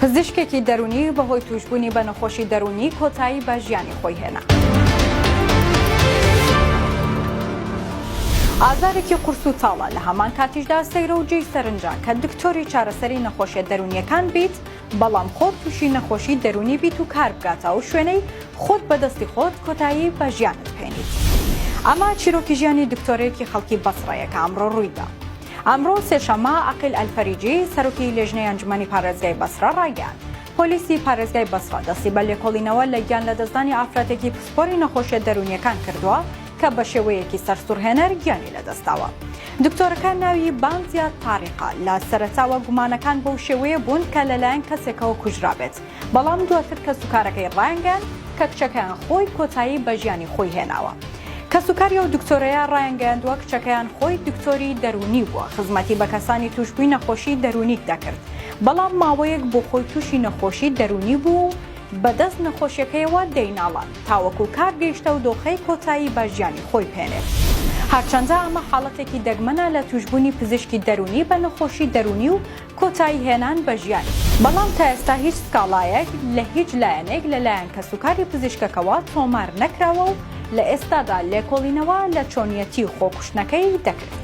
پزیشکێکی دەروونی بەهۆی تووشبوونی بە نەخۆشی دەروونی کۆتایی بە ژیانی خۆی هێنا. ئازارێکی قورس و تاڵە، لە هەمان کاتیشدا سەیرە و جێی سەرنجە کە دکتۆری چارەسەری نەخۆشیە دەروونیەکان بیت، بەڵام خۆت تووشی نەخۆشی دەروونی بیت و کار بگاتە ئەو شوێنەی خۆت بە دەستی خۆت کۆتایی بە ژیانت بهێنیت. ئەمە چیرۆکی ژیانی دکتۆرێکی خەڵکی بەسڕەیە کە ئەمڕۆ ڕوویدا. ئەمڕۆ سێشەممە عەقیل ئەلفەریجی، سەرۆکی لێژنەی ئەنجومەنی پارێزگای بەسڕە ڕایگەیاند، پۆلیسی پارێزگای بەسڕە دەستی بە لێکۆڵینەوە لە گیان لەدەستدانی ئافرەتێکی پسپۆری نەخۆشیە دەروونیەکان کردووە کە بەشێوەیەکی سەرسوڕهێنەر گیانی لەدەستداوە. دکتۆرەکە ناوی بانزیا تاریقە، لە سەرەتاوە گومانەکان بەو شێوەیە بوون کە لەلایەن کەسێکەوە کوژرابێت، بەڵام دواتر کەسوکارەکەی ڕایانگەیاند کە کچەکەیان خۆی کۆتایی بە ژیانی خۆی هێناوە. کەسوکاری ئەو دکتۆرەیە ڕایانگەیاندووە کچەکەیان خۆی دکتۆری دەروونی بووە، خزمەتی بە کەسانی تووشبووی نەخۆشی دەروونی دەکرد، بەڵام ماوەیەک بۆ خۆی تووشی نەخۆشی دەروونی بوو و بەدەست نەخۆشیەکەیەوە دەیناڵاند تاوەکو کار گەیشتە و دۆخەی کۆتایی بە ژیانی خۆی بهێنێت. هەرچەندە ئەمە حاڵەتێکی دەگمەنە لە تووشبوونی پزیشکی دەروونی بە نەخۆشی دەروونی و کۆتایی هێنان بە ژیانی، بەڵام تا ئێستا هیچ سکاڵایەک لە هیچ لایەنێک لە لایەن کەسوکاری پزیشکەکەوە تۆمار نەکراوە و لە ئێستادا لێکۆڵینەوە لە چۆنیەتی خۆکوشتنەکەی دەکرێت.